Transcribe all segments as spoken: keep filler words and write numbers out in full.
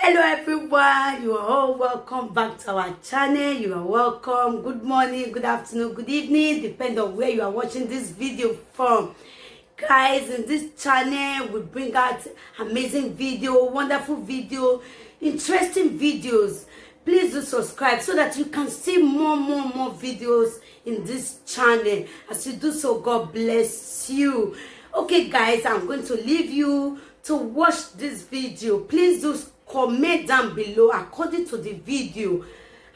Hello everyone, you are all welcome back to our channel. You are welcome. Good morning, good afternoon, good evening, depend on where you are watching this video from. Guys, in this channel, we bring out amazing video, wonderful video, interesting videos. Please do subscribe so that you can see more, more, more videos in this channel. As you do so, God bless you. Okay, guys, I'm going to leave you to watch this video. Please do comment down below according to the video.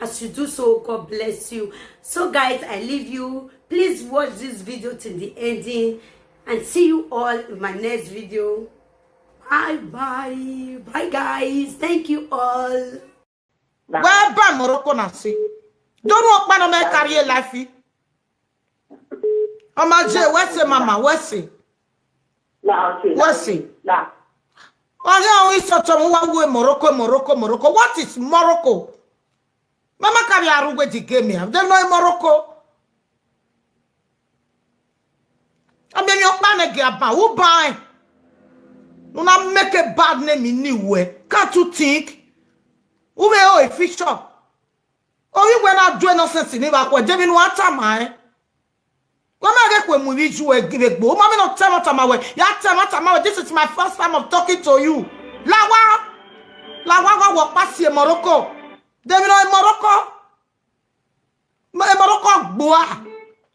As you do so, God bless you. So, guys, I leave you. Please watch this video till the ending, and see you all in my next video. Bye bye. Bye, guys. Thank you all. Wẹ ba Morocco na si. Donu ọkpa nọ mẹ carry life. Ọ ma je, wẹ sẹ, mama, wẹ sẹ. Wẹ sẹ. Ọ ghi ọ isọtọ mu wa wu Morocco, Morocco, Morocco. What is Morocco? Mama carry aru we di game here. They know Morocco. Amẹ ni ọkpa nẹ gie aban, u ban ẹn. U na make a bad name in uwẹ. Can't you think? U vbe ho e picture. Ovbi wẹ na do nonsense ni vbe akhuẹ, de emwi ne u a tama ẹn. Wẹ ma ghe kue mu ivbi iju ẹre gbe egbe. U ma mẹ ne ọ tama tama wẹ. Ya tama tama wẹ. This is my first time of talking to you. Lawa. Lawa wa wọ ọkpa si Morocco. De emwi ne ọ Morocco? Mo-, Morocco gbua.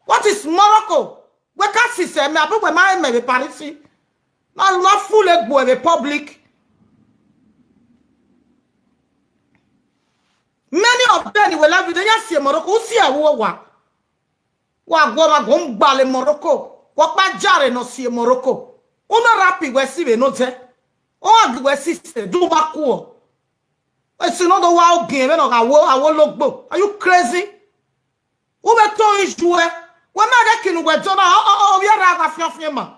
What is Morocco? Wẹ ka sisẹ mẹ, abi wẹ ma mẹ vbe Paris? Na, na full egbe vbe public. Many of them ni wẹ la video, ya si Morocco, u si ẹvbo wa. Wa guọ ma guọ, u gbalẹ Morocco. Wa kpa jare nọ si Morocco. U na rap wẹ si vbe nọ zẹ. Ọ ghi wẹ sisẹ, du ma kuọ. Esi nọ do wa ogiẹn vbene ọ gha wo, a wo logbo. Are you crazy? U vbe to issue ẹ. Wẹ ma ghẹ kinu wẹ do na, ọ, ọ, ọ, ovbi ẹre a gha fian fian ma.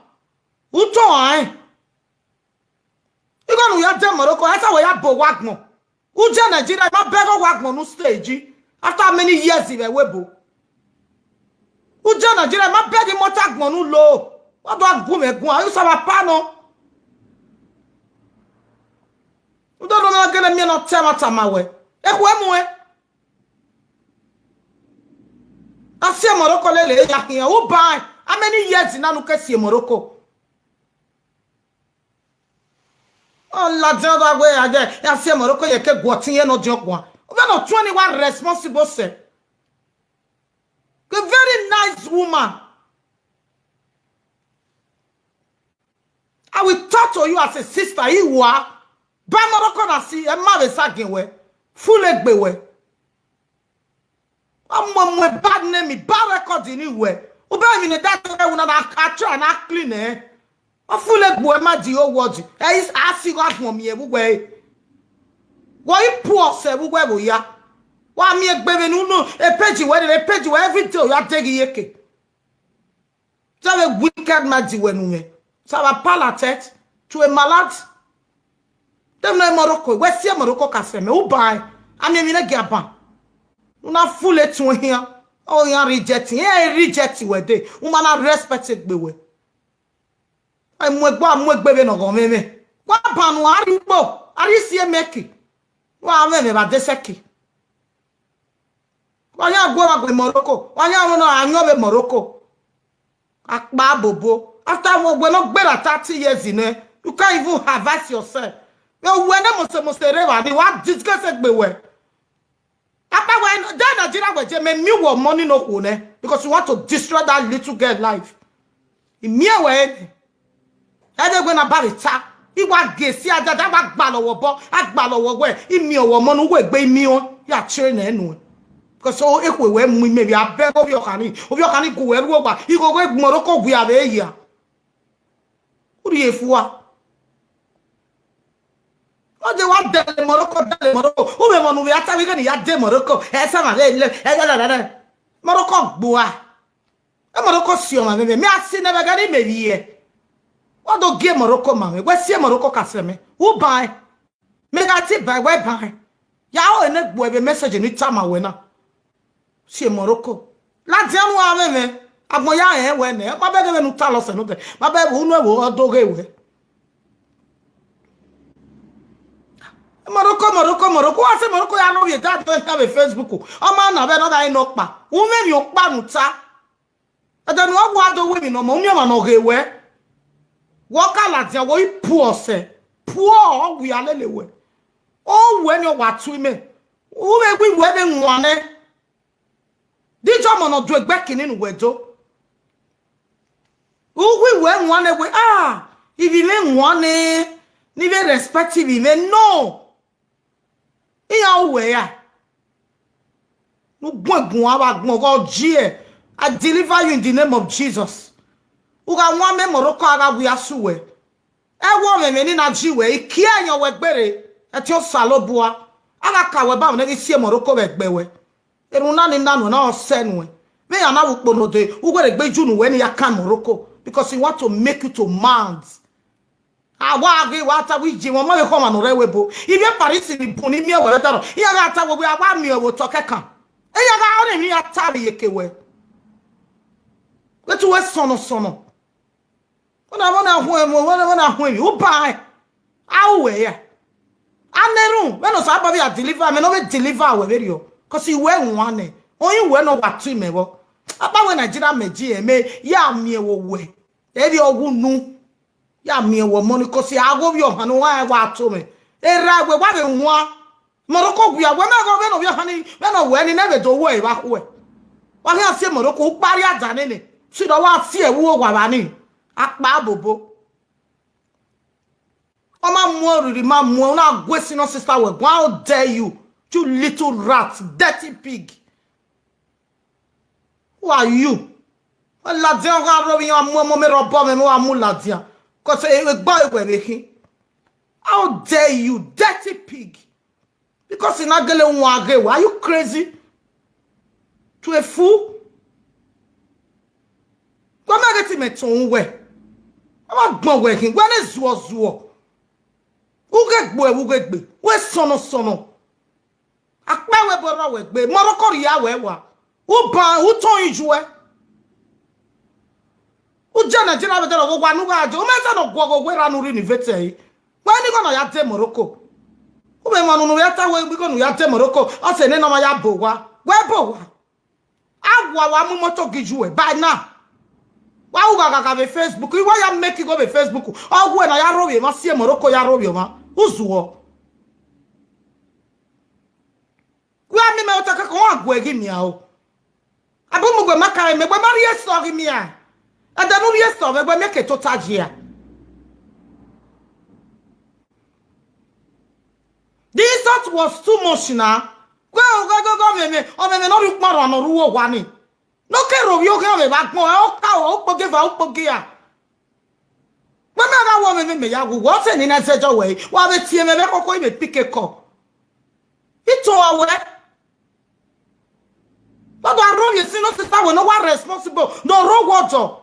U to rẹn. Igho ne u ya de Morocco, ẹ sa wẹ ya bo owa agbọn. U je Nigeria, ma bẹghe owa agbọn ne u stage. After many years vbe ẹvbo ebo. U je Nigeria, ma bẹghe imọta agbọn ne u lo. Wa do gu mwẹ guan, u saba pa nọ. U do nọ na gele miẹn ne ọ tama tama wẹ. Ekhue mu ẹn. A si Morocco lele ya khian. U ban, how many years na ne u ke si Morocco? Ọ ladian da wẹ a ye, a si Morocco ye ke gu ọtẹn ye ne ọdiọn guan. U vbe nọ tuẹn ni wa responsible sẹ. A very nice woman. I will talk to you as a sister. Iwa, ba Morocco na si, ẹ ma vbe sa gie wẹ. Full egbe wẹ. Ọ mu mu bad name, bad record ni wẹ. U ba emwi ne da tẹ una na ka try na clean ẹ. Ọ full egbe ma di o word. Ẹ is a si gha gbọn miẹn vbe uwẹ. Wọ i pu ọsẹ vbe uwẹ vbe ya. Wa miẹn egbe vbe ne unu, e page wẹ rere, e page wẹ every day u ya deghe iyeke. Tell a wicked man di wẹ nu mwẹ. Saba palatet to a malad. Dem no Morocco, wẹ si Morocco ka sẹ mẹ, u ba ẹn. A miẹn emwi ne gie aban. U na full etuẹn hian. Ọ yan reject, iran reject wẹ de. U ma na respect egbe wẹ. A mu egbe, a mu egbe vbe ne ọ ghọ mwẹ mwẹ. Wa ban nu, a rhie ukpo, a rhie isi emẹki. Wa mwẹ mwẹ vbe adesẹki. Wa ya gu emwa gu Morocco. Wa ya ru na ayọn vbe Morocco. Akpa bobo. After one, wẹ ne ọ gberra thirty years nẹ, you can't even advise yourself. Vbe wẹ ne mose mose rre evba ni, wa disgrace egbe wẹ. Akpa wẹ, de Nigeria wẹ je, mẹ miẹn wẹ ọmọ ni ne okhuo nẹ, because you want to destroy that little girl life. I miẹn wẹ ẹnẹ. Ẹdẹ wẹ na ba vbe ta, I wa gie si adada, wa gbalọ wẹ obọ, a gbalọ wẹ wẹ, I miẹn wẹ ọmọ ne uwu egbe I miẹn, ya chere nẹ nuẹn. Because o, ekhue wẹ mu imẹ vbe abẹ ovbi ọkhan ni, ovbi ọkhan ni gu wẹ rre owa, igho wẹ Morocco wia vbe ya. U rhie fua. Ọ de wa dẹle Morocco, dẹle Morocco. U vbe mọ ne u vbe a ta vbe ighẹ ne I ya de Morocco. Ẹ sa ma vbe lẹ, ẹ lẹ lẹ lẹ. Morocco gbua. E Morocco si ọmwa mwẹ, mẹ a si nẹ vbe ẹghẹ ne mẹ vbiẹ. Wa do gie Morocco ma mwẹ, wẹ si Morocco ka sẹ mẹ. U ba ẹn. Mẹ gha te ba wẹ ba ẹn. Ya ho ene gbuẹ vbe message ne I tama wẹ na. Si Morocco. Ladian ru avbe mwẹ, agbọn ya rẹn wẹ nẹ, ma bẹghe vbene u ta lọsẹ nodẹ, ma bẹghe unu ẹvbo ọ do ghe wẹ. Morocco, Morocco, Morocco. Wa sẹ Morocco ya rhie da do ehian vbe Facebook. Ọ ma na vbe nọ da nọ kpa. U mwẹ emwi ọkpa ne u ta. Ẹdẹ ne uwa do ru emwi ne ọ ma, u miẹn ọmwa ne ọ ghe wẹ. Wẹ ọ ka ladian, wẹ ọ i puọ sẹ. Puọ, ọ wia lele wẹ. Ọ wẹ ne ọ wa tu imẹ. U vbe wi wẹ vbe wan nẹ. Dijọ ọmọ ne ọ do egbe kini ne uwẹ do. U wi wẹ wan nẹ wẹ, ah, ivbi mwẹ wan nẹ, ne I vbe respect ivbi mwẹ, no. Iran ru wẹ ra? Ne u guan eguan vbe agbọn ọghọ, ọ ji ẹ. I deliver you in the name of Jesus. U gha wan mẹ Morocco, a gha wia su wẹ. Ẹ wẹ ọmwẹmwẹ ni na ji wẹ, I kie ẹyọn wẹ gbere, ẹtin Osanobua. A gha ka wẹ ba mwẹ ne ghi si Morocco vbe ẹgbẹ wẹ. Erhunmwu na ni na nuẹn na ọ sẹ nuẹn. Vbe iran na vbe ukpo node, u wẹ rhe gbe iju ne uwẹ ne I ya kan Morocco, because he want to make you to mad. A wa ghe wa ta wẹ iye mwẹ, ọ ma vbe khọ ọmwa ne ọ rre ẹvbo ebo. Ivbi Paris ni bun ni miẹn wẹ vbe ẹdẹrọ. Iran gha ta wẹ, wẹ a wa miẹn vbe otọ kẹkan. Iran gha ọnii emwi iran ta vbe iyeke wẹ. Wẹ te uwẹ sọnnọ sọnnọ. Wẹ na, wẹ na huẹn emwi, wẹ na, wẹ na huẹn emwi. U ba rẹn. A ru wẹ ya. A na erhunmwu, vbene Osanobua vbe ya deliver, mẹ ne ọ vbe deliver wẹ vberriọ. Cause I wẹ wan nẹ. Ọ i wẹ ne ọ wa tu imẹ vbọ. Akpa wẹ Nigeria mẹ ji ẹmẹ, ya miẹn vbe owẹ. Erriọ wu unu. Ya miẹn wẹ ọmọ ni, cause a ghe ovbi ọhan ne uwa rẹn wa to mwẹ. Erha wẹ wa vbe wan. Morocco wia wẹ mẹ ghe vbene ovbi ọhan ni, vbene ọ wẹ ni, ne vbe do wẹ evba khuẹ. Wa khian si Morocco, u kpa rria da nene. Sirọ wa si ẹvbo uwa vba ni. Akpa bobo. Ọ ma mu oriri, ma mu, u na gue senior sister wẹ guan, how dare you, you little rat, dirty pig. Who are you? Wẹ ladian gha rre ovbi iran, mu ọmọ mẹ rre obọ mwẹ, mẹ wa mu ladian. Cause egbe wẹ vbe khin. How dare you, dirty pig? Because I na gele wan ghe wẹ, are you crazy? To a fool? Wẹ ma ghe te imẹ tọn uwẹ. A ma gbọn wẹ khin, wẹ ne zuọ zuọ. U ghe gbe, u ghe gbe, wẹ sọnnọ sọnnọ. Akpa wẹ bọ rrọọ wẹ gbe, Morocco rhia wẹ wa. U ban, u tọn iyuẹ. U je Nigeria vbe dẹrọ, wa ne u gha je, u ma ta ne ọ guọghọ wẹ ra ne u rhie ni vete ẹre. Wẹ ni igho ne ọ ya de Morocco. U vbe emwa ne unu ya ta wẹ igho ne u ya de Morocco, ọ sẹ nene ọ ma ya bo owa. Wẹ bo owa. A wa wa mu imoto gi iyuẹ, by now. Wa ru ghaghagha vbe Facebook, I wa ya make igho vbe Facebook. Ọ wẹ ne a ya rhovbiẹ emwa, si Morocco ya rhovbiẹ emwa. U zuọ. Wẹ a miẹn mẹ otọ kẹkan, wa guẹ ghi miẹn aro. Abọ mu gbe ma ka mẹ, gbe ma rhie sọ ghi miẹn. Ẹdẹ ne u rhie sọ vbe gbe mẹ ke tota jia. The insult was too much na. Wẹ o ghe gogo ọmwẹmwẹ, ọmwẹmwẹ ne ọ rhie ukpọn rua ne ọ rre uwu owa ni. Ne ọ ke rhovbiẹ oghian vbe vbe agbọn, ẹ, ọ ka o, ukpogieva, ukpogia. Wẹ mẹ gha wẹ ọmwẹmwẹ mẹ ya wu, wẹ ọ sẹ ne I na zẹdẹ wẹ, wa vbe tie mwẹ vbe koko, I vbe pick a call. I to wa wẹ. Wẹ do a rhovbiẹ senior sister wẹ ne ọ wa responsible, ne ọ rre owa ọdọ.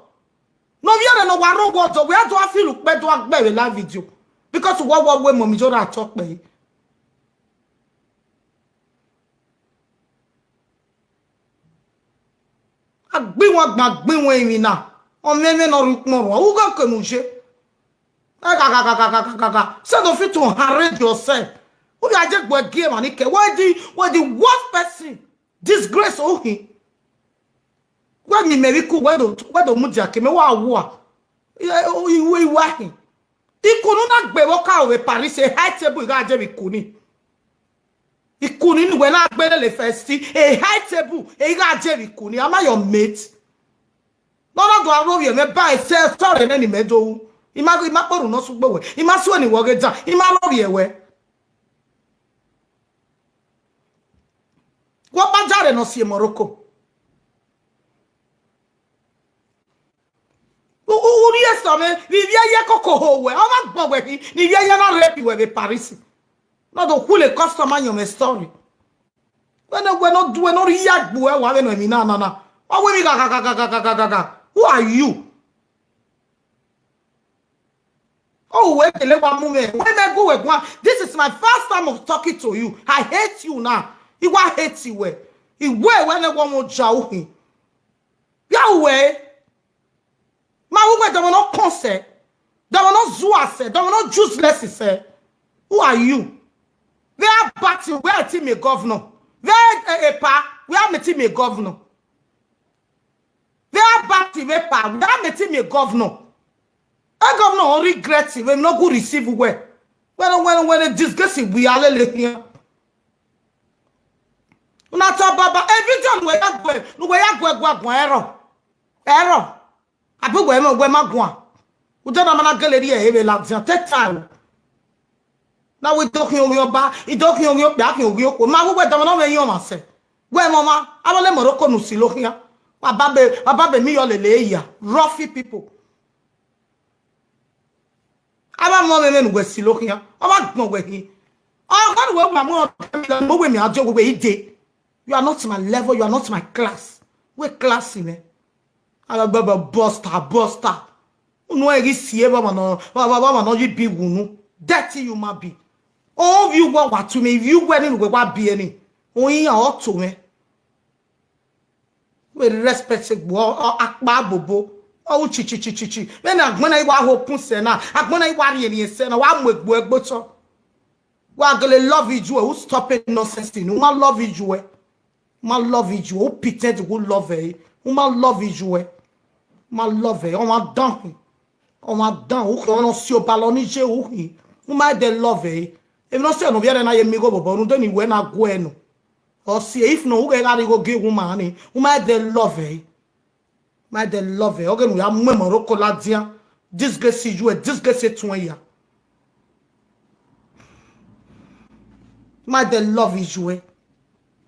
Ne ovbi ẹre ne ọ wa rre owa ọdọ, wẹ a do a feel ukpẹ do a gbe vbe live video. Because wẹ wa wẹ mọ mi yo ra tọ kpẹ. A gbe iwan gban, a gbe iwan emwi na, ọmwẹmwẹ ne ọ rhie ukpọn rua, u ghe ke ne u ye. Ẹ gha, gha, gha, gha, gha, gha, gha, gha. Sẹ do fit to harass yourself. U ya je gbe gie emwa ni kẹ. Wẹ the, wẹ the worst person. Disgrace u khin. Wẹ miẹn imẹ vbe iku, wẹ do, wẹ do mudia ke mẹ, wa wua. Iwe, iwe, iwe ahin. Iku ne u na gbe vbe ọka vbe Paris, e high table, I gha je vbe iku ni. Iku ni ne uwẹ na gbe lele first, e high table, e I gha je vbe iku ni, am I your mate? Ne ọ na do a rhovbiẹ mwẹ ba ẹsẹ, sorry nene imẹ do ru. I ma, I ma kpe orhu ne ọ sẹ ugbo wẹ, I ma suẹn ne I wẹ ọghe dan, I ma rhovbiẹ wẹ. Wẹ ọkpa jare ne ọ si Morocco. U, u, u rhie sọ mwẹ, vbe ivbi ẹyẹ koko ho wẹ, ọ ma gbọn wẹ khin, ne ivbi ẹyẹ na rre bi wẹ vbe Paris. Ne ọ do khule customer yọn mwẹ story. Wẹ ne, wẹ ne ọ du, wẹ ne ọ rhie ya gbe uẹ wa vbe nọ emwi na, na, na. Wa wẹ emwi gha, gha, gha. Who are you? Ọ wẹ kele wa mu mwẹ, wẹ mẹ gu wẹ guan. This is my first time of talking to you. I hate you now. I wa hate you wẹ. I wẹ wẹ ne wọ mu ja uhin. Ya wẹ. Ma wu wẹ dọmọ ne ọ kọn sẹ, dọmọ ne ọ zua sẹ, dọmọ ne ọ useless sẹ. Who are you? Abbott, wẹ a ti miẹn governor. Vbe, eh, Epa, wẹ a mẹ ti miẹn governor. Vbe Abbott, vbe Epa, wẹ a mẹ ti miẹn governor. E governor ọ regret vbe emwi ne ọ gu receive uwẹ. Wẹ ne, wẹ ne, wẹ ne disgrace wẹ a lele khian. Una ta baba, e video ne uwẹ ya gue, ne uwẹ ya gue, gue guan ẹrọ. Ẹrọ. Abi wẹ, wẹ ma guan. Ude na ma na gele rhie ẹre vbe ladian, take time. Na wẹ I do khian oghian ọba, I do khian oghian okpia, khian oghian okhuo. Ma wẹ wẹ dọmọ ne ọ mwẹ yan ọmwa sẹ. Wẹ mwẹ ọmwa, avbe ọnẹ Morocco ne u silo khian. Wa babe, wa babe mi yọ lele ya. Roughy people. Avbe ọmọ mwẹ mwẹ ne uwẹ silo khian. Ọ wa gbọn wẹ khin. Ọ gha ne uwẹ wa mu ọmọ wẹ mi a die wẹ wẹ ide. You are not my level, you are not my class. Wẹ class mwẹ. Agbaba buster, buster. Unu ẹghi si evba ọmwa nọ, ọmwa nọ yi bi wunu. Dirty human being. Ovbi uwa wa tu mẹ, ivbi uwẹ ni ne uwẹ wa biẹ ni. Oyin ọ to mwẹ. Wẹ respect egbe, ọ, ọ, akpa bobo. Ọ ru chi, chi, chi, chi, chi. Vbene agbọn na i wa ho pun sẹ na, agbọn na i wa rhiẹnrhiẹn sẹ na, wa mu egbe ẹgbe otọ. Wa gele love ijuẹ, u stop nonsense ni, u ma love ijuẹ. U ma love ijuẹ, u pretend u love ẹre. U ma love ijuẹ. U ma love ẹre, ọmwa dan khin. Ọmwa dan, u khian ọmwa ne ọ si obalọ ni ye u khin. U ma dẹ love ẹre. Emwi ne ọ sẹ ne ovbi ẹre na ye miẹn igho vbobọ, rhunmwuda ne wẹ na guẹ nọ. Ọ si, if not, u ghẹ gha rhie igho gie uwu ma ni, u ma dẹ love ẹre. Ma dẹ love ẹre, ọ ghe ne u ya mu Morocco ladian. Disgrace ijuẹ, disgrace etuẹn ya. Ma dẹ love ijuẹ.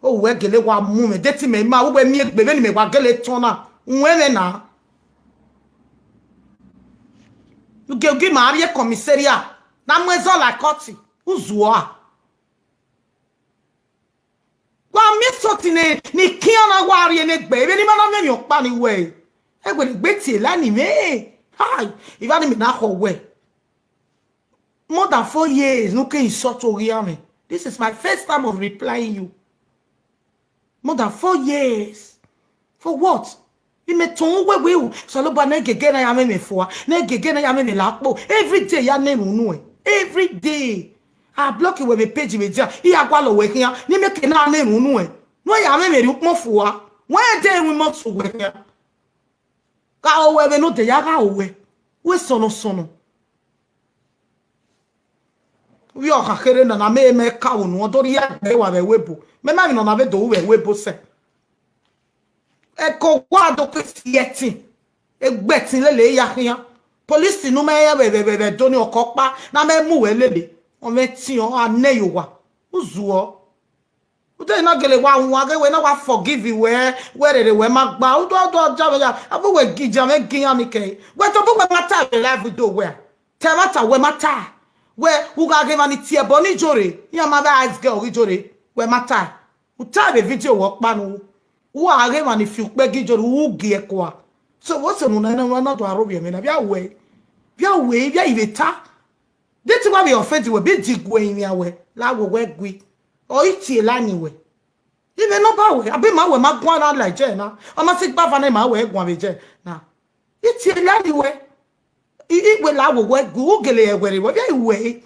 O wẹ gele wa mu mwẹ, de te mẹ ma, u wẹ miẹn egbe vbene mẹ wa gele tọn na, u wẹ mwẹ na. Ugie ugie ma rrie commissariat, na mu ẹzọ like ọtẹn, u zuọ a. Wa miẹn sọtin ne, ne I khian na wa rrie ne egbe, vbene I ma na miẹn emwi ọkpa ni wẹ, ẹgbẹdẹgbẹ tie la ni mwẹ. Hai, I wa ni mẹ na khọ wẹ. More than four years, ne u ke insult oghian mwẹ. This is my first time of replying you. More than four years. For what? I mẹ tọn uwẹ wẹ, Osanobua ne gege na ya mwẹ mwẹ fua, ne gege na ya mwẹ mwẹ la kpo. Every day ya na erhunmwu nuẹn. Every day. A block wẹ vbe page vbe dia, I ya gualọ wẹ khian, ne I mẹ ke na na erhunmwu nuẹn. Ne u ya mwẹ mwẹ rhie ukpọn fua. Wẹ de winmọ tu wẹ khian. Gha ho wẹ vbene odẹ ya gha ho wẹ. Wẹ sọnnọ sọnnọ. Vbe ọ kha kherhe na, na mẹ mẹ ka unu, ọ do rhie gbe wa vbe ẹvbo ebo. Mẹ ma emwi ne ọ na vbe do ru vbe ẹvbo ebo sẹ. Ẹko wa do ke fi ẹtin, egbe ẹtin lele ya khian. Police ne u ma rẹn vbe, vbe, vbe, vbe do ni ọkọ ọkpa, na mẹ mu wẹ lele. Ọ mwẹ ẹtin, ọ gha nẹ ye owa. U zuọ. Ude na gele wa wan ghe wẹ na wa forgive wẹ, wẹ rere wẹ ma gba. Udo, udo, ja wẹ ya. Abọ wẹ gi ja mwẹ gi iran ni kẹ. Wẹ tobọ wẹ ma ta vbe live video wẹ. Te ma ta wẹ ma ta. Wẹ, u gha ghe emwa ni tie ẹbọ ni jore. Iran ma vbe ice girl ghi jore. Wẹ ma ta. U ta vbe video wẹ ọkpa nu. U gha ghe emwa ni fi ukpẹ gi jore, u gie ẹkua. So, what's the nuna na na do aro vbe mwẹ na? Via wẹ. Via wẹ, via iveta. De te wa vbe offend wẹ, bi di gue iran wẹ, la wẹ wẹ gui. Ọ i tie la ni wẹ. Ivẹ nọ ba wẹ, abi ma wẹ ma guan na la jẹ na. Ọ ma si gba va na ma wẹ guan vbe jẹ na. I tie la ni wẹ. I, i wẹ la wẹ wẹ gu, u gele ẹwẹ re wẹ, via i wẹ.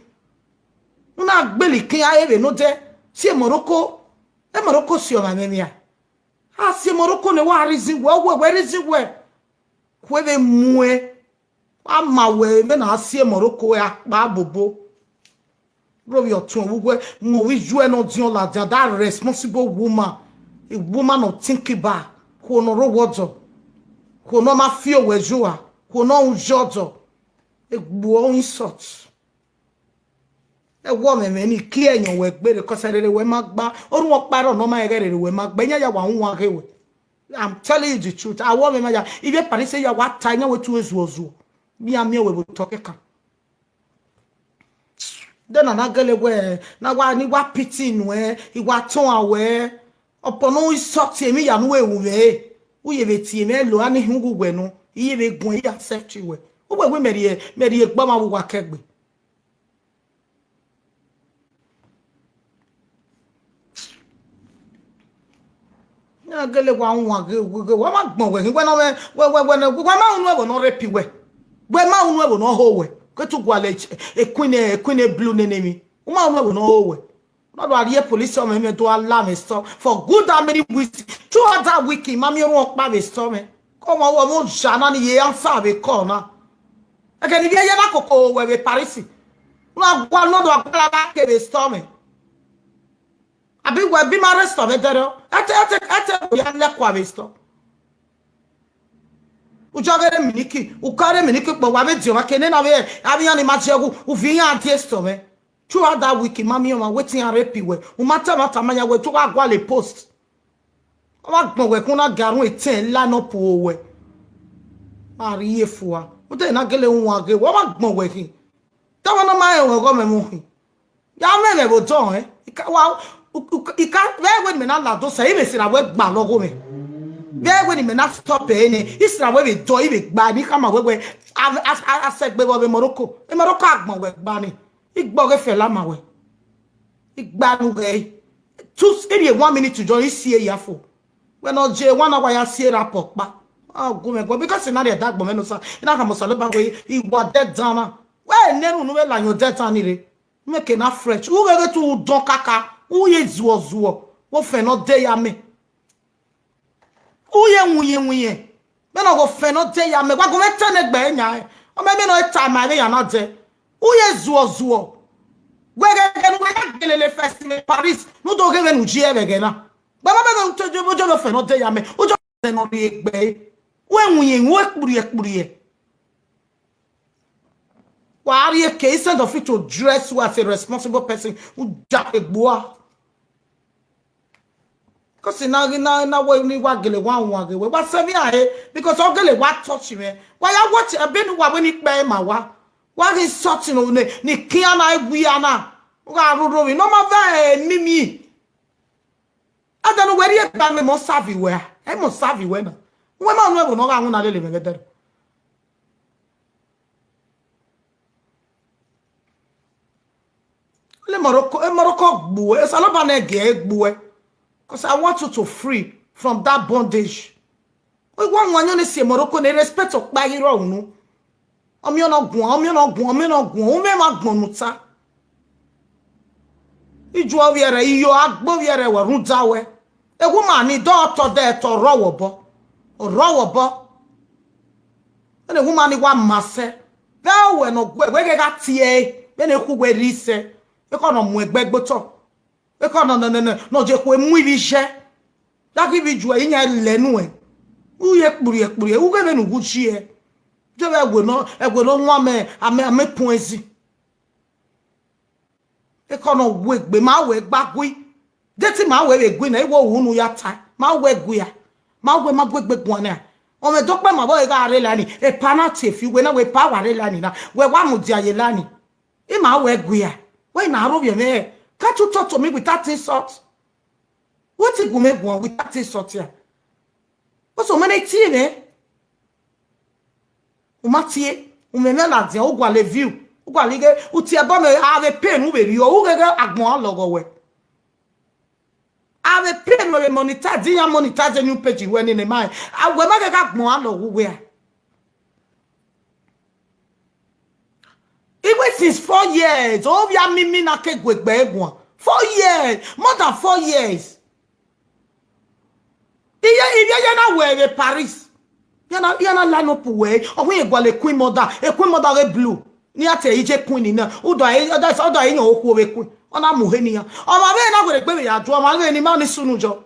U na gbele ikin a vbe nọ dẹ, si Morocco. E Morocco si ọmwa mwẹ mia. A si Morocco ne wa reason wẹ, ọ wẹ wẹ reason wẹ. Khuẹ vbe muẹn. Wa ma wẹ vbene a si Morocco akpa bobo. Rhovbiẹ ọtuẹn vbe uwẹ mu ovbi iyuẹ ne ọ diọn ladian, that responsible woman, a woman of think about, khuo ne ọ rre owa ọdọ, khuo ne ọ ma fi owẹ ye ua, khuo ne ọ ru ye ọdọ, egbuo insult. Ẹwọ mwẹ mwẹ ni kie ẹyọn wẹ gbe rre, cause rere wẹ ma gba, orhunmwu ọkpa rrọọ ne ọ ma rẹn ghẹ rere wẹ ma gba, iyan ya wa huan ghe wẹ. I'm telling you the truth. Awọ mwẹ ma ya, ivbi Paris ya wa ta iyan wẹ tu ezuọzuọ. Iran miẹn wẹ vbe otọ kẹkan. De na na gele wẹ, na wa ni wa pity nuẹn, I wa tọn a wẹ. Ọpọ ne u sọtin emwi ya ne u ru mwẹ, u ye vbe tie mwẹ lo, a ni hin uwu wẹ nọ, I ye vbe guan, I accept wẹ. U wẹ wẹ mẹ rhie, mẹ rhie egbe ọmwa vbe uwa kẹgbe. Na gele wa wan ghe, ghe, ghe, wa ma gbọn wẹ khin, wẹ nọ mwẹ, wẹ, wẹ, wẹ, wẹ ma unu ẹvbo ne ọ rape wẹ. Wẹ ma unu ẹvbo ne ọ ho wẹ. Ke tu gualọ e, e queen, e queen blue nene emwi. U ma unu ẹvbo ne ọ ho wẹ. Ne ọ do rhie police ọmọ mwẹ do a la mwẹ sọ for good how many weeks? Throughout that week, I ma miẹn orhuọn ọkpa vbe sọ mwẹ. Kọ ọmọ wọ vbe oya na ni ye answer vbe call na. Ẹghẹ ne ivbi ẹyẹ na koko wẹ vbe Paris. Na gua nọ do agbara gha ke vbe sọ mwẹ. Abi wẹ bi ma arrest ọmwẹ dẹrẹ. Ẹte, ẹte, ẹte ya lẹkua vbe sọ. U jọ ghe re miniki, u ka re miniki kpọ, wa vbe diọn mwa ke nena vbe avbe iran ni ma die ẹghẹ, u viọ iran die sọ mwẹ. Throughout that week, I ma miẹn ọmwa wetin iran rape wẹ. U ma ta ẹmwata ma yan wẹ, te u gha gualọ post. Ọ ma gbọn wẹ kun na ga run etẹn line up owẹ. Ma rhie fua. U te na gele wan ghe wẹ, ọ ma gbọn wẹ khin. Te wa na ma rẹn ọghọ mwẹ mu khin. Ya mwẹ mwẹ vbe odọ ẹn. I ka wa, u, u, I ka, vbe ẹvbo ne imẹ na lado sẹ, I vbe sirra wẹ gba lọghọ mwẹ. Vbe ẹvbo ne imẹ na stop ẹre nẹ, I sirra wẹ vbe dọ, I vbe gba, ne I khama wẹ wẹ, a, a, a, a sẹ gbe vbe Morocco. E Morocco agbọn wẹ gba ni. I gbe ọghe Fẹla ma wẹ. I gba nu ghẹ. Two, maybe one minute to join, I si e ya fo. Wẹ ne ọ je one hour ya si e ra pọ kpa. A gu mwẹ guan, because I na rhie ẹdagbọn mwẹ ne Osa, I na khama Osanobua wẹ I wa dẹ dan na. Wẹ ne erhunmwu vbe la yan odẹ dan ni rre. Make na fresh. U gheghe te u dọn kaka, u ye zuọ zuọ. Wẹ ofẹn ne ọ de ya mẹ. U ye winyin winyin. Mẹ ne ọ ghe ofẹn ne ọ de ya mẹ, wa gu mwẹ te ne egbe yan. Ọ mẹ mẹ ne ọ ta ma vbe ya na dẹ. U ye zuọ zuọ. Wẹ gheghe ne uwẹ ya gelele first in Paris, ne u do ghe vbene u ye vbe ẹghẹ na. Gba ma bẹghe u te jo, jo ofẹn ne ọ de ya mẹ. U jo ofẹn ne ọ rhie egbe. Wẹ winyin, wẹ kpurriẹ kpurriẹ. Wa rhie eke, instead of you to dress you as a responsible person, u ja egbua. Because na ghi na na we ni wa gele wa wan ghe we. Wa sẹ vbe a he, because ọ gele wa touch mwẹ. Wa ya watch ebe ne uwa wẹ ne I kpẹ ma wa. Wa ghi insult ne, ne, ne I kian na, I wia na. U gha rhurhu ovbi ne ọ ma vẹ, eh, mimi. Ada ne uwẹ rhie gba mwẹ, mẹ ọ sa viọ uwẹ a? Ẹ mẹ ọ sa viọ uwẹ na. Uwẹ ma nu ẹvbo ne ọ gha winna lele mwẹ vbe ẹdẹrẹ. Le Morocco, eh, Morocco gbuẹ, Osanobua ne gie gbuẹ. 'Cause I want you to free from that bondage. Wẹ wa wan yọn ne si Morocco ne respect ọkpa ghi rrọọ unu. Ọmiọn ne ọ guan, ọmiọn ne ọ guan, ọmiọn ne ọ guan, u mwẹ emwa agbọn ne u ta. Ijuẹ ovbi ẹre, iyo agbe ovbi ẹre, wẹ rhunmwuda wẹ. Ewu ma ni dọ tọ dẹ tọ rrọọ wẹ obọ. Ọ rrọọ wẹ obọ. Vbene ewu ma ni wa ma sẹ. Vbe uwẹ ne ọ gu wẹ ghẹ gha tie ẹre, vbene ekhu wẹ rri sẹ. Ekhọe ne ọ mu ẹgbẹ gbe otọ. Ekhọe ne, ne, ne, ne, ne ọ je khue mu ivbi iye. Ya ghi vbe ijuẹ iyan lẹ nuẹn. U ye kpurriẹ kpurriẹ, u ghẹ vbene u wu iye. Je vbe ẹwe nọ, ẹwe ne ọ wan amẹ, amẹ, amẹ puẹn ezi. Ekhọe ne ọ wu egbe, ma wẹ gba gui. De te ma wẹ vbe gui na, I wẹ unu ya ta, ma wẹ gui a. Ma wẹ ma gu egbe guan na. Ọmwẹ dọkpẹ ma vbe gha rre la ni, epa na tie fi wẹ na, wẹ epa wa rre la ni na, wẹ wa mudia ye la ni. I ma wẹ gui a. Wẹ na aro vbiẹ mwẹ, can't you talk to me without insult? Wetin gu mwẹ guan without insult ya? What's so many tie mwẹ? U ma tie, u mwẹ mwẹ ladian, u gualọ view, u gualọ ighe, u tie ẹbọ mwẹ, a vbe pay ne u vbe rhie, u gheghe agbọn a lọghọ wẹ. A vbe pay ne u vbe monetize, iran monetize new page wẹ nene ma, a wẹ ma gheghe agbọn a lọghọ uwẹ a. Even since four years, ovbi amimi na ke gu egbe guan. Four years, more than four years. Iye, iye, iye na wẹ vbe Paris. Iye na, iye na line up wẹ. Ọ wẹ gualọ queen mother, queen mother ghe blue. Ni a te ije queen na. Udo ai, udo ai, udo ai yan okhuo vbe queen. Ọ na mu he nian. Ọ ma vbe na were gbe vbe ya du, ọ ma vbe ni ma ni sunu jọ.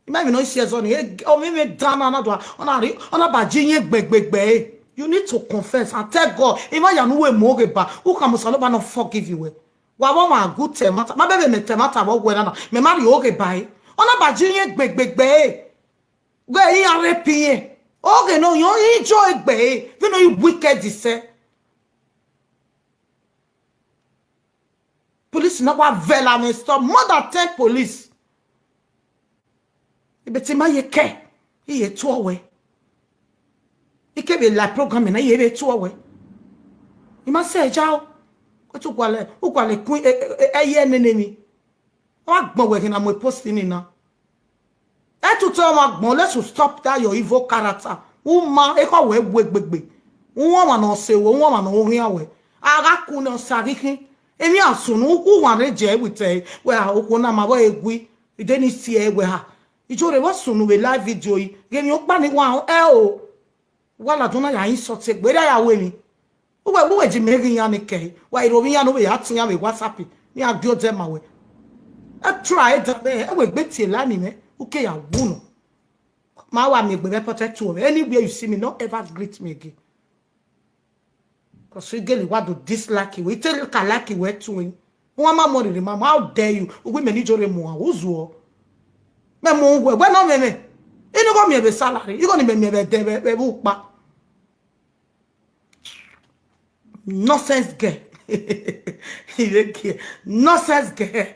Ima emwi ne ọ si ẹzọ ni, e, ọ vbe mwẹ dan na, na do, ọ na rri, ọ na ba ji iyẹn gbegbegbe. You need to confess and tell God. Ima ya ne u mu oghe ba, u khama Osanobua ne ọ forgive wẹ. Wa vbe ọmwa gu ta ẹmwata, ma bẹghe mẹ ta ẹmwata vbe ọghe na na, mẹ ma rhie oghe ba ẹre. Ọ na ba ji iyẹn gbegbegbe. Wẹ iran rape iyẹn. Oghe ne ọ yan, ọ i jo egbe ẹre, vbene ọ i wicked sẹ. Police na wa vẹ la mwẹ stop, more than ten police. Ibeti ma ye kẹ, I ye tuọ wẹ. I ke vbe la program na, I ye vbe tuọ wẹ. I ma sẹ ja o. Ko tu gualẹ, u gualẹ kun e, e, e, ẹyẹ nene emwi. Ọ wa gbọn wẹ khin na mu post ni na. Ẹtutu ọmwa gbọn, let's stop that your evil character. U ma, ekhọe wẹ wu egbegbe. U wọn ọmwa ne ọ sẹ wẹ, u wọn ọmwa ne ọ khian wẹ. A gha ku ne ọ sa ghi khin. Emwi a sunu, u wanre je with ẹ, wẹ a, okhuo na ma vbe egui, ide ni si ẹ wẹ ha. Ijore vbe sunu vbe live video yi, ghe emwi ọkpa ni wa họn, ẹ o. Wa ladian na ya insult egbe, erriọ ya ru emwi. Uwẹ, uwẹ ji mẹ ghi iran ni kẹe, wa i ro vbe iran ne u vbe ya te iran vbe WhatsApp, ne iran gie odẹ ma wẹ. Ẹ try da mwẹ, ẹ wẹ egbe tie la ni mwẹ, u ke ya wu nọ. Ma wa miẹn egbe vbe pocket tuẹ mwẹ. Anywhere you see me, no ever greet me again. Because u gele wa do dislike wẹ, I te ka like wẹ tuẹ. Wan ma mu rere ma, how dare you? Uwu mẹ ni Ijore mu a, u zuọ. Mẹ mu wẹ, wẹ nọ mwẹ mwẹ. Inu gho miẹn vbe salary, igho ni mẹ miẹn vbe ẹdẹ vbe, vbe ukpa. Nonsense girl. Nonsense girl.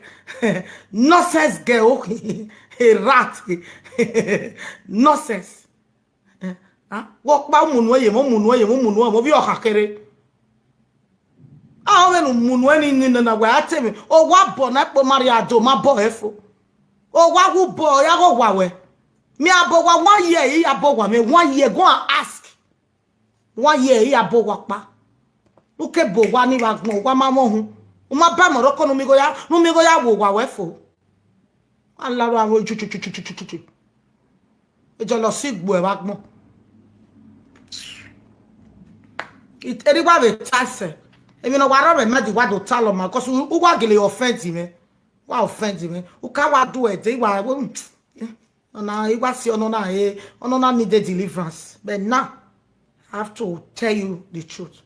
Nonsense girl. Okay. A rat. Nonsense. Eh, ah, wẹ ọkpa munu ẹre, mu munu ẹre, mu munu ẹre, ovbi ọkhan kherhe. A, ọ vbe ne u munu ẹre ni nana wẹ a te mwẹ. Owa bọ na kpo ma rhie ado ma bọ ẹre fo. Owa wu bọ, ọ ya ghe owa wẹ. Mẹ a bọ owa, one year, I ya bọ owa mwẹ, one year, go and ask. One year, I ya bọ owa ọkpa. U ke bọ owa ni vbe agbọn, owa ma mwẹ uhunmwu. U ma ba Morocco ne u miẹn igho ya, ne u miẹn igho ya wu owa wẹ fo. Wa la aro aro ju, ju, ju. E jealousy gbe uẹ vbe agbọn. Erriọ wa vbe ta ẹsẹ. Emwi ne ọ wa rrọọ vbe ma di wa do talọ ma, 'cause u, u wa gele offend mwẹ. Wa offend mwẹ. U ka wa do ẹdẹ, I wa, ọna, I wa si ọnọna, eh, ọnọna need a deliverance. But now, I have to tell you the truth.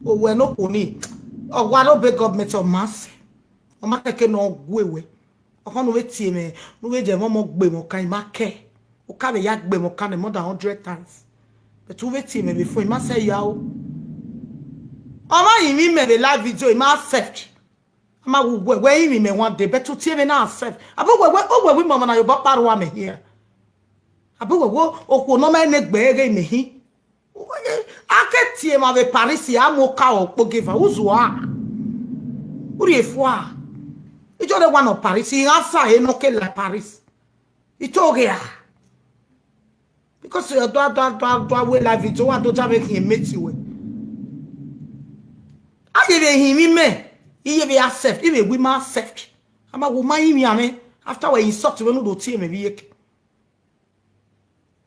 Owẹ ne okhuo ni, ọ wa rre obọ government, ọ ma sẹ. Ọ ma kẹkẹ ne ọ gue wẹ. Ọkhọ ne u vbe tie mwẹ, ne u vbe je mwẹ ọmọ gbe mwẹ ọkan, I ma kẹ. U ka vbe ya gbe mwẹ ọkan nẹ more than hundred times. But u vbe tie mwẹ vbe phone, I ma sẹ ya o. Ọ ma rinmwian mẹ vbe live video, I ma accept. A ma wu wẹ, wẹ rinmwian mẹ one day, but u tie mwẹ na accept. Abe wẹ, wẹ, o wẹ wẹ imọmọ na ye obọ kpa rua mẹ hian. Abe wẹ, wẹ okhuo ne ọ ma ne gbe ghe mẹ hin. A ke tie emwa vbe Paris, a mu oka ọkpogeva, u zuọ a? U rhie fua? Ijore wa nọ Paris, iran sa ehe ne ọ ke la Paris. I to ghe a. Because ọ do, do, do, do a wẹ live video, wa do ja vbe khian mate wẹ. A ye vbe hin mwẹ, I ye vbe accept, I vbe wẹ I ma accept. A ma wẹ u ma rinmwian mwẹ, after wẹ insult mwẹ ne u do tie mwẹ vbe iyeke.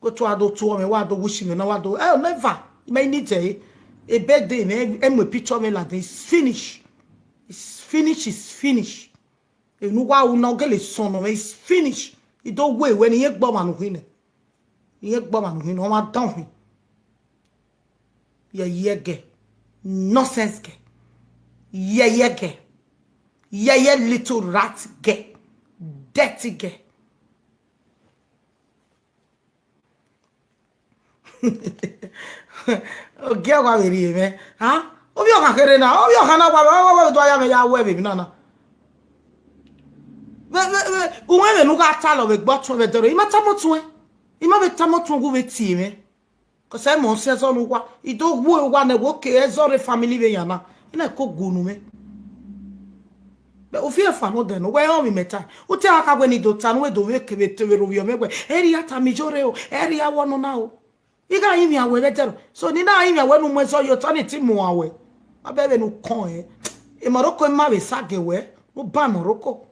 Go to a do tuọ mwẹ, wa do wish mwẹ na, wa do, eh, never. I ma need ẹ, a birthday mwẹ, ẹ mu picture mwẹ ladian, it's finish. It's finish, it's finish. Enu wa ru na, ọ gele sọnnọ mwẹ, it's finish. I do wẹ wẹ ne I ye gbe ọmwa ne u khin nẹ. I ye gbe ọmwa ne u khin nẹ, ọmwa dan u khin. Yẹyẹ girl. Nonsense girl. Yẹyẹ girl. Yẹyẹ little rat girl. Dirty girl. Ogie wa vbe rhie mwẹ. Ha? Ovbi ọkhan kherhe na, ovbi ọkhan na wa, wa, wa, wa do ya mwẹ ya wẹ vbe emwi na na. Vbe, vbe, vbe, uwẹ vbe ne u gha talọ vbe gbe ọtuẹn vbe ẹdẹrẹ, I ma tama ọtuẹn. I ma vbe tama ọtuẹn gu vbe tie mwẹ. 'Cause ẹmwẹ ọ si ẹzọ ne uwa, I do wu uwa nẹ, wẹ oke ẹzọ rre family vbe yan na. I na ko gu unu mwẹ. But u fi efa nọ dẹ nọ, wẹ rẹn ọmwi mẹ ta. U te a ka wẹ ne I do ta ne u do vbe kevbe te vbe rhovbiẹ mwẹ wẹ, ẹrria tama Ijore o, ẹrria wọ nọ na o. I gha rinmwian wẹ vbe ẹdẹrẹ. So ne I na rinmwian wẹ ne u mu ẹzọ ye otọ ne I te mu uan wẹ. Ma bẹ vbene u kọn ẹn. Morocco ma vbe sa gie wẹ, u ba Morocco.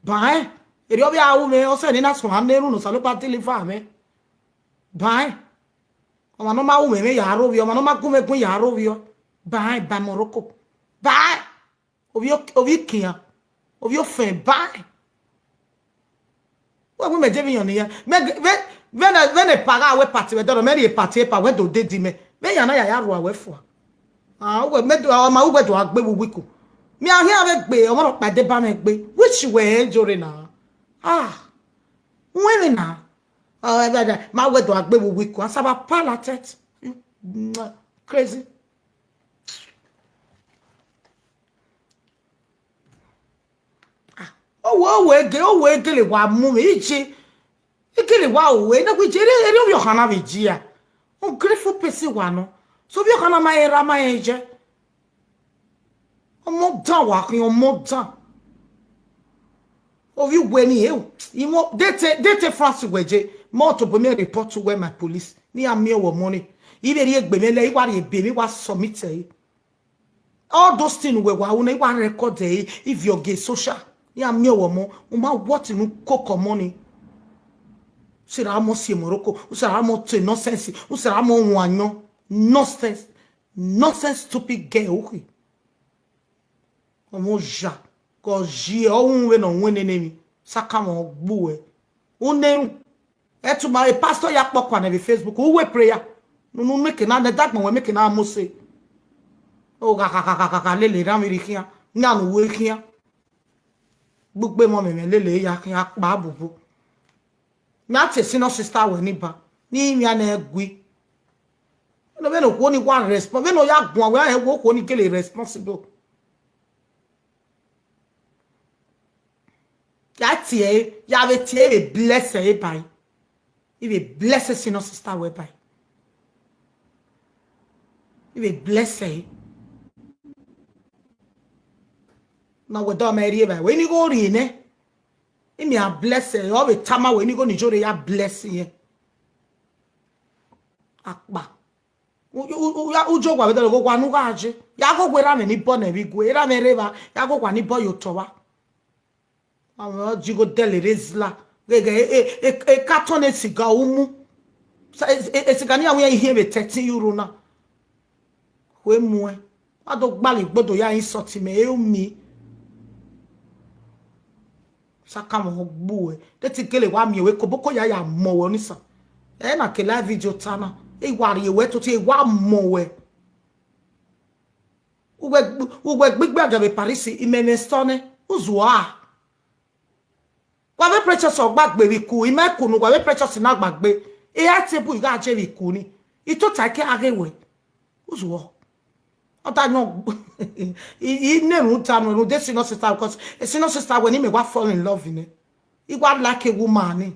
Ba ẹn. Erriọ ọ vbe a ru mwẹ, ọ sẹ ne I na suẹn ne erhunmwu ne Osanobua deliver mwẹ. Ba ẹn. Ọmwa ne ọ ma ru mwẹ, mwẹ ya rhovbiẹ, ọmwa ne ọ ma gu mwẹ gun ya rhovbiẹ. Ba ẹn, ba Morocco. Ba ẹn. Ovbi o-, ovbi kian, ovbi ofẹn ba. Wẹ wẹ mẹ je vbe iyan ne iran. Vbe, vbe, vbene, vbene epa gha wẹ party vbe ẹdẹrẹ, mẹ rhie party epa, wẹ do dedi mẹ. Vbe iyan na ya ya rua wẹ fua. Ah, wẹ mẹ do, ọ ma wẹ do a gbe vbe uwu iko. Mẹ a khian vbe gbe, ọmọ rhọkpa deba mwẹ gbe. Which wẹ Ijore na? Ah, wẹ vbe na? Ah, ma wẹ do a gbe vbe uwu iko. Asaba palatet. Crazy. Ah, owe, owe ge, owe gele wa mu mwẹ ije. Igele wa owe, na gbe ije, ere, ere ovbi ọkhan na vbe ijia. Ungrateful person wa nọ. So ovbi ọkhan na ma rẹn erha, ma rẹn ije. Ọmọ dan wa khian, ọmọ dan. Ovbi uwẹ ni, eh, imọ, de te, de te France wẹ je, ma tobọ mẹ report wẹ my police. Ne iran miẹn wẹ ọmọ ni. I vbe rhie egbe mwẹ lẹ, I wa rhie ebe mwẹ, I wa submit ẹre. All those things wẹ wa ru na, I wa record ẹre, I viọ gie social. Iran miẹn wẹ ọmọ, u ma what ne u koko ọmọ ni. U sẹ ra mọ si Morocco, u sẹ ra mọ te nonsense, u sẹ ra mọ wan ayọn. Nonsense, nonsense, stupid girl, ukhi. Ọmọ oya, gọ ye ọ ru vbene ọ winna emwi, sakamwẹ ọ gbe uẹ. U na erhunmwu, ẹtu ma, e pastor ya kpọkua nẹ vbe Facebook, u wẹ prayer. Nunu make na, ne dagbọn wẹ make na mose. O gha gha gha gha gha gha lele erha mwẹ rhie khian, yan ne uwu khian. Gbugbe emọ mwẹ mwẹ lele ya khian akpa bubu. Mẹ a tie senior sister wẹ ni ba, ne I miẹn ne ẹ gui. Vbene okhuo ni wa respon-, vbene ọ ya guan wẹ, a rẹn wẹ okhuo ni gele responsible. Ya tie ẹre, ya vbe tie ẹre, I vbe bless ẹre ba ẹre. I vbe bless senior sister wẹ ba ẹre. I vbe bless ẹre. Na wẹ dọ mẹ rhie ba ẹre, wẹ ni gho rhie nẹ. I miẹn a bless ẹre, ọ vbe tama wẹ ni gho ne Iyore ya bless irẹn. Akpa. U, u, u, ya, u jọ wa vbe dọlọ, gho wa ne u gha je. Ya gho wẹ erha mwẹ ni bọ nẹ vbe igue, erha mwẹ rre evba, ya gho wa ni bọ ye otọ vba. Avbe ọ ji gho dẹle rre zila. Gheghe, e, e, e, e carton esiga u mu. Sa-, e, e, esiga ne iran ru iran ihiẹn vbe thirteen euro na. Khue muẹn. Wa do gbalọ igbodo ya insult mẹ, e u mi. Sakamwẹ ọ gbe uẹ. De te I gele wa miẹn wẹ koboko ya ya mọ wẹ ọnisa. Ẹ na ke live video ta na. E wa rhie wẹ toto, e wa mọ wẹ. Uwẹ gb-, uwẹ gbigbe agan vbe Paris, imẹ mwẹ sọ nẹ. Uzuọ a. Wa vbe Precious ọ gba gbe vbe iku, imẹ iku ne uwa vbe Precious na gba gbe. E a te bu I gha je vbe iku ni. I tota ke a ghe wẹ. Uzuọ. Ọ ta yọn, I, I ne rhunmwuda nuẹn rhunmwuda senior sister, because senior sister wẹ ne imẹ wa fall in love nẹ. I wa like a woman ni.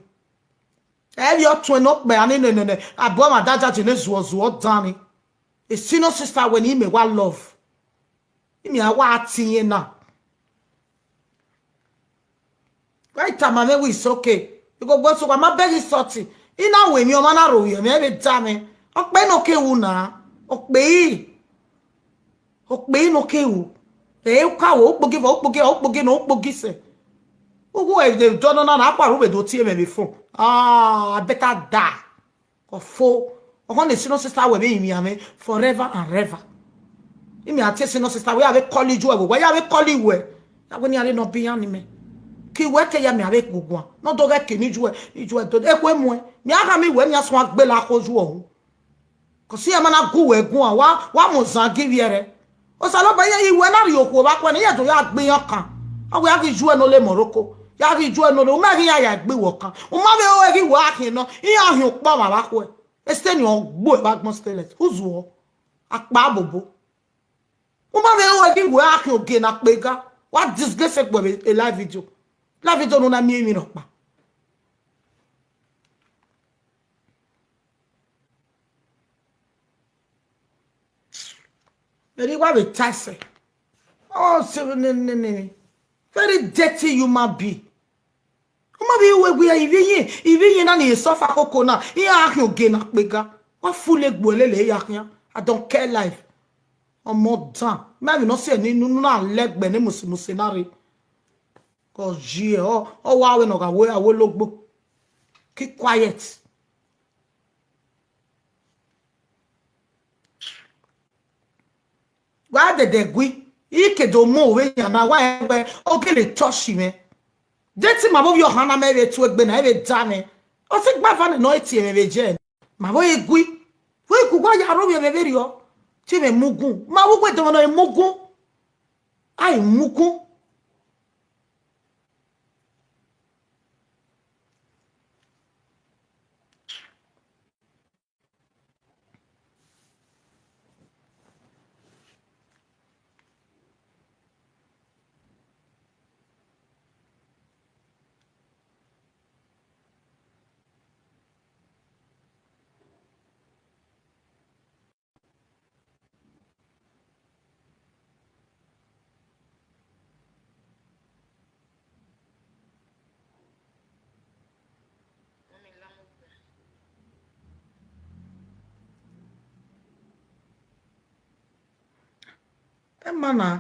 Ẹ vbe ọ tuẹn ne okpia ni nene, abọ ma da jaji ne zuọ zuọ dan ni. Senior sister wẹ ne imẹ wa love. Imẹ a wa tie na. Wa i tama mwẹ wẹ it's okay. Igogo so wa ma bẹghe sọti. I na wẹ emwi ọmwa na ro vbiẹ mwẹ vbe da mwẹ. Okpe ne ọ ke ru na. Okpe i. Okpe i ne ọ ke ru. Ẹ u ka wẹ okpogi vọ, okpogi, okpogi ne okpogi sẹ. Uwu ẹ vbe dọnọ na, na kpa ru vbe do tie mwẹ vbe phone. Ah, I better die. Ọfo, ọkhọ ne senior sister wẹ vbe rinmwian mwẹ forever and ever. Imẹ a tie senior sister wẹ ya vbe call iju ẹvbo, wẹ ya vbe call iwẹ. Ya wẹ ne iran rre ne ọ be iran ni mẹ. Ke iwẹ ke ya mẹ a vbe guguan. Ne ọ do ghẹ ke ne iju ẹ, ne iju ẹ do. Ekhue muẹn. Mẹ a gha miẹn iwẹ ne iran suẹn gbele akhuo yu ọhun. Kọsi iran ma na gu wẹ guan, wa, wa mu ozan gi ivbiẹrẹ. Osanobua iran, iwẹ na rhie okhuo vbe akhuẹ ne iran do ya gbe iran kan. Ọ wẹ a ghi iju ẹ ne ọ le Morocco. Ya ghi iju ẹ ne ọ le, u ma ghi iran ya gbe iwẹ ọkan. U ma vbe ru ẹre ghi wẹ a khian nọ, iran khian ukpọn ọmwa vbe akhuẹ. Esiteni ọ gbuẹ vbe agbọn stainless. Uzuọ. Akpa bobo. U ma vbe ru ẹre ghi wẹ a khian ogie ne a kpega. Wa disgrace egbe vbe live video. Live video ne u na miẹn emwi rhọkpa. Ẹre I wa vbe ta ẹsẹ. Ọ sẹ ne, ne, ne, very dirty human being. U ma vbe ru ẹre gbe ivbi iye, ivbi iye na ni suffer koko na, iran a khian ogie ne a kpega. Wa full egbe lele ya khian. I don't care life. Ọmọ dan. Mẹ vbe nọ si ẹre ni unu na lẹgbẹ ne mose mose na rre. Kọ ye, ọ, ọ wa wẹ ne ọ gha wẹ, a wẹ ologbo. Keep quiet. Wa dẹdẹ gui, I ke do mu vbe yan na, wa rẹn wẹ, ọ gele touch mwẹ. De te ima vbe ovbi ọhan na mẹ vbe tu egbe na, e vbe da mwẹ. Ọ te gba eva nẹ ne ọ tie mwẹ vbe jẹ. Ma vbe gui. Vbe gu wa ya ro vbe vberriọ. Te mwẹ mugun. Ma vbe uwu ẹdẹ mwẹ nọ mugun. A i mugun. Ẹ ma na.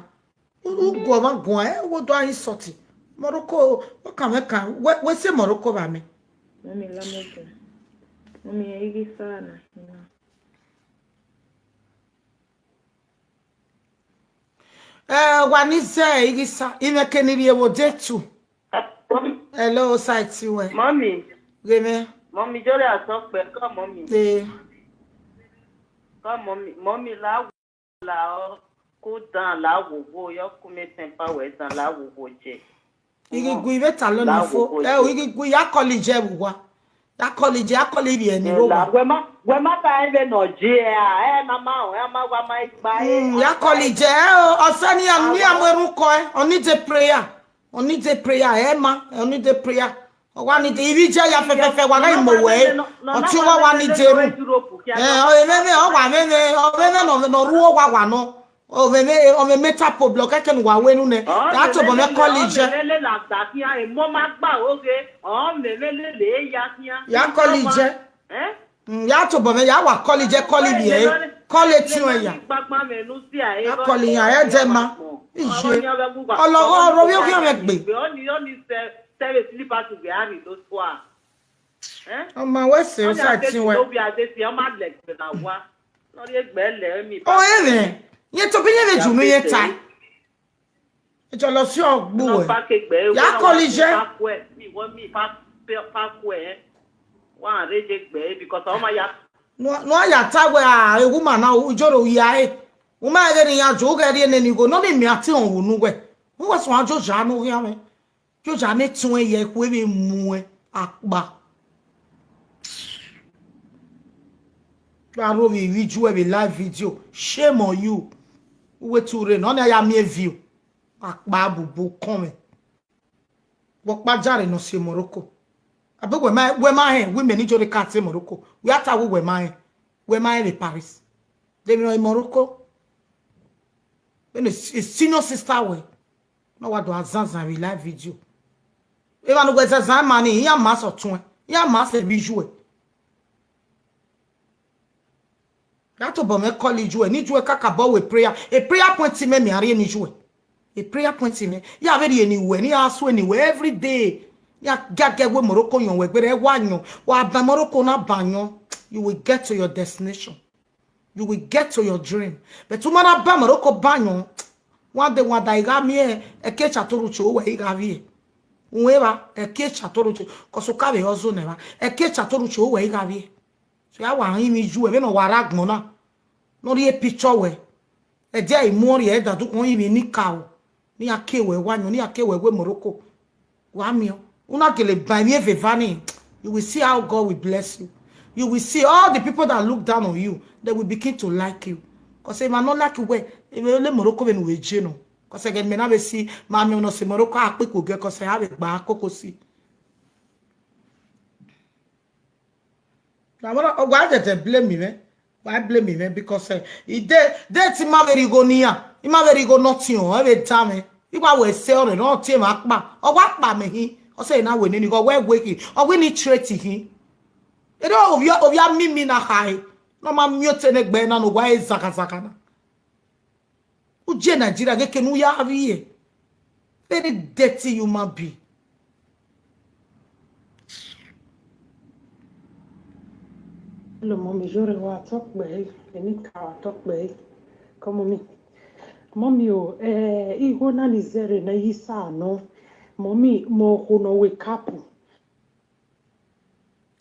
U, u guọ mwa guan, ẹ wo do a insult. Morocco, wẹ kan mwẹ kan, wẹ, wẹ se Morocco vba mẹ. Mummy, la mẹ guan. Mummy, ighisa na, na. Eh, wa ni zẹ ighisa, imẹ ke ni rhie vbe ode tu. Hello, Osaiti wẹ. Mummy. Ghe mwẹ. Mummy, jọrẹ atọ kpẹ, come, Mummy. Eh. Come, Mummy. Mummy, la wo, la ọ, cool down, la wo wo, yọ ku mẹ temper wẹ dan, la wo wo jẹ. I ghi gu ivbe ta lọ nọ fo. Ẹ o, i ghi gu ya kọlọ ijẹ vbe uwa. Ya kọlọ ijẹ, ya kọlọ ivbiẹ ni vbe uwa. Wẹ ma, wẹ ma ba ẹvbe nọ je a, ẹ ma ma, ẹ ma wa ma igba ẹ. Mm, ya kọlọ ijẹ, ẹ o, ọsẹ ni a, ni a mu erhunmwu kọ ẹ, ọ need a prayer. Ọ need a prayer, ẹ ma, ọ need a prayer. Ọ wa need, ivbi jẹ ya fẹfẹfẹ, wa gha imo wẹ, ọtẹn uwa wa need erhunmwu. Ẹ, ọ mwẹ mwẹ, ọ wa mwẹ mwẹ, ọ mwẹ mwẹ nọ, nọ ru owa wa nọ. Ọ mwẹ mwẹ, ọ mwẹ mẹ ta problem, kẹkẹ ne uwa wẹ enu nẹ. Ya tobọ mwẹ kọlọ ijẹ. Ọ mwẹ mwẹ lele la gba khian, emọ ma gba oghe, ọ mwẹ mwẹ lele ya khian. Ya kọlọ ijẹ. Eh? Mm, ya tobọ mwẹ, ya wa kọlọ ijẹ, kọlọ ivbiẹ, kọlọ etiẹn ya. Ya kọlọ iran, ẹ dẹ ma. Iye. Ọlọghọ, ọrọre ovbi okhian mwẹ gbe. Ọ ma wẹ sẹ, Osaiti wẹ. Ọ rẹ mwẹ, yẹn tobọ iran vbe junu ye ta. Ejọlọ si ọgbu wẹ. Ya kọlọ ijẹ. Ne uwa ya ta wẹ, a, e woman na, ujoro ya re. U ma ghe ne iran jo, u ghẹ rhie nene igho, nọ ni miẹn ati họn unu wẹ. Uwẹ suẹn ajoja ne u khian mwẹ. Joja ne tuẹn ye ẹkhu vbe muẹn akpa. Wa ro vbe ivbi iju ẹ vbe live video. Shame on you. Uwẹ tu rre nọ, ọ na ya miẹn view. Akpa bubu kọnmwẹ. Wẹ ọkpa jare nọ si Morocco. Abe wẹ ma, wẹ ma hẹn, wẹ imẹ ni jore ka te Morocco. Wẹ a ta wẹ wẹ ma hẹn. Wẹ ma hẹn vbe Paris. De emwi nọ Morocco. Vbene senior sister wẹ. Na wa do a zanzan vbe live video. Emwa ne uwẹ zanzan ma ni, iran ma sẹ ọtuẹn, iran ma sẹ vbe iyuẹ. Ya tobọ mwẹ call iyuẹ, ne iyuẹ kakabọ wẹ prayer. A prayer point mẹ, mẹ a rhie ne iyuẹ. A prayer point mẹ. Ya vbe rhie ne uwẹ, ne iran sue ne uwẹ every day. Ya giagia wẹ Morocco yọn wẹ gberra, ẹ wa yọn. Wa ban Morocco na ban yọn. You will get to your destination. You will get to your dream. But u ma na ba Morocco ba yọn, one day, one day, I gha miẹn, ẹki cha to rhie uche ruẹ, I gha vbiẹ. Uwẹ evba, ẹki cha to rhie uche, 'cause u ka vbe hustle nẹ evba. Ẹki cha to rhie uche ruẹ, I gha vbiẹ. So, ya wa rinmwian iyuẹ, vbene ọ wa rre agbọn na, ne ọ rhie picture wẹ. Ẹdẹ a i muẹn rhie, ẹdẹ a dukun rinmwian nika o. Ne iran ke wẹ wa yọn, ne iran ke wẹ wẹ Morocco. Wa miẹn. U na gele ban emwi eva ni. You will see how God will bless you. You will see all the people that look down on you, they will begin to like you. 'Cause emwa ne ọ like wẹ, emwi ole Morocco vbene u vbe je nọ. 'Cause ẹghẹ ne imẹ na vbe si, ma miẹn ne ọ si Morocco, a kpekpo gẹ, 'cause a vbe gba koko si. Na vbọrọ, ọ wa dẹdẹ blame mwẹ. Wa blame mwẹ because, eh, i de, de te ima vbe rhie igho ne iran, ima vbe rhie igho ne ọtiọnrẹn, ẹ vbe da mwẹ. I wa wẹ sẹ ọrẹ ne ọ tie mwẹ akpa, ọ wa kpa mẹ hin, ọ sẹ na wẹ nene igho, ọ wẹ wẹ khin, ọ wẹ ne I treat khin. Ere ovbi, ovbi amimi na khare, ne ọ ma miẹn otọ ne egbe na ne ọ wa re zaghazaga na. U je Nigeria ghe ke ne u ya vbiẹ. Very dirty human being. Hello, mommy, jọrẹ wa tọkpẹ, eni ka wa tọkpẹ. Come, mommy. Mommy o, eh, igho na ni zẹrẹ na yi sa nọ. Mommy, mẹ okhuo ne ọ wẹ kapu.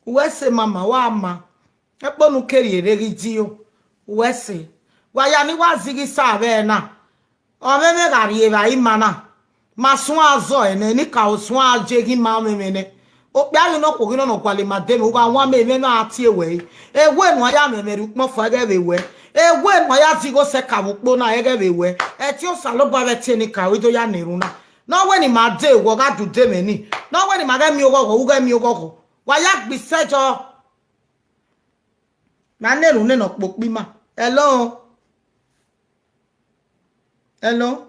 Uwẹ sẹ mama, wa ma. Ẹkpo ne u ke rhie rre ghi di o. Uwẹ sẹ. Wa ya ni wa zighi sa vbe na. Ọ mwẹ mwẹ gha rhie evbare ima na. Ma suẹn azọ ẹnẹ, eni ka o suẹn aje ghi ma mwẹ mwẹ nẹ. Okpia ghi nọ okhuo ghi nọ nọ gualọ ima de mwẹ, u gha wan mẹ mwẹ na tie wẹ re. Ewe ne uwa ya mwẹ mwẹ rre ukpọn fua ẹghẹ vbe wẹ. Ewe ne uwa ya zighi osẹ ka vbe ukpo na ẹghẹ vbe wẹ. Ẹtin Osanobua vbe ẹtin eni ka o, I do ya na erhunmwu na. Ne ọ wẹ ne ima de, wẹ ọ gha du de mwẹ ni. Ne ọ wẹ ne ima ghẹ miẹn oghọghọ, u ghẹ miẹn oghọghọ. Wa ya gbe isẹjọ. Ma na erhunmwu nene ọkpokpo ima. Hello? Hello?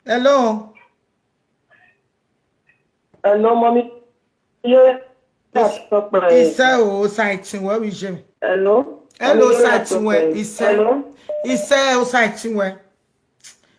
Hello? Hello, mommy. Yeah. Is-, isẹ o, Osaiti, wẹ vbe iye mwẹ. Hello? Hello, Osaitiwẹn, isẹ. Hello? Isẹ, Osaitiwẹn.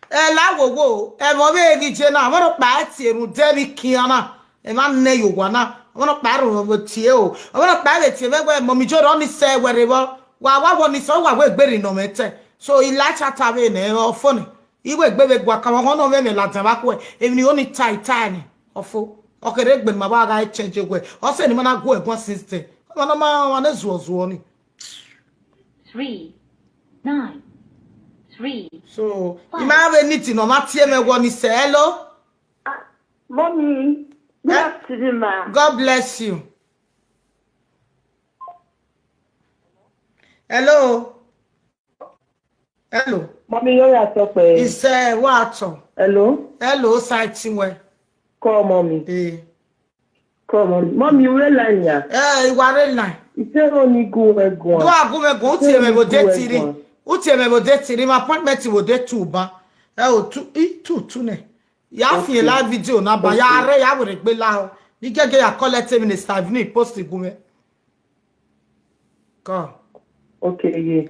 Ẹ la wowo, ẹmwẹ ọvbehe ghi je na, ọmwa nọkpa tie rhunmwuda emwi kian na, emwa nẹ ye owa na, ọmwa nọkpa rhunmwuda tie o, ọmwa nọkpa vbe tie mwẹ wẹ, mọmi Joro ni sẹ wẹ rre vbọ, wa wa wọ ni sẹ, wa wẹ egbe rri nọ mwẹ tẹ. So, I la cha ta vbe nẹ, ọ fo nẹ, I wẹ egbe vbe gua ka, ọmwa họn nọ mwẹ mwẹ ladian vbe akhuẹ, emwi ni ho ni ta, I ta nẹ, ọ fo, ọ kherhe egbe ne ima wa gha change wẹ, ọ sẹ ne ima na gu ẹre guan since then. Ọmwa nọ ma, ọmwa ne zuọ zuọ ni. Three, nine, three. So, I ma vbe need ne ọ ma tie mwẹ wọ ni sẹ, hello? Ah, mommy, good afternoon, ma. God bless you. Hello? Hello? Mommy, yo ya talk, eh. Isẹ, wa tọ. Hello? Hello, Osaitiwẹn. Call mommy. Eh. Call mommy. Mommy, u rre line ya? Eh, I wa rre line. Isẹ ro ni gu mwẹ guan. Do a gu mwẹ guan, u tie mwẹ vbe odẹ three. U tie mwẹ vbe odẹ three, my appointment vbe odẹ two ban. Ẹ o, two, i, two, two nẹ. Ya fi live video na ba, ya rre, ya were egbe lahọ. Ni gẹgẹ ya collect emwi ne Stephanie post gu mwẹ. Call. Okay, yeah.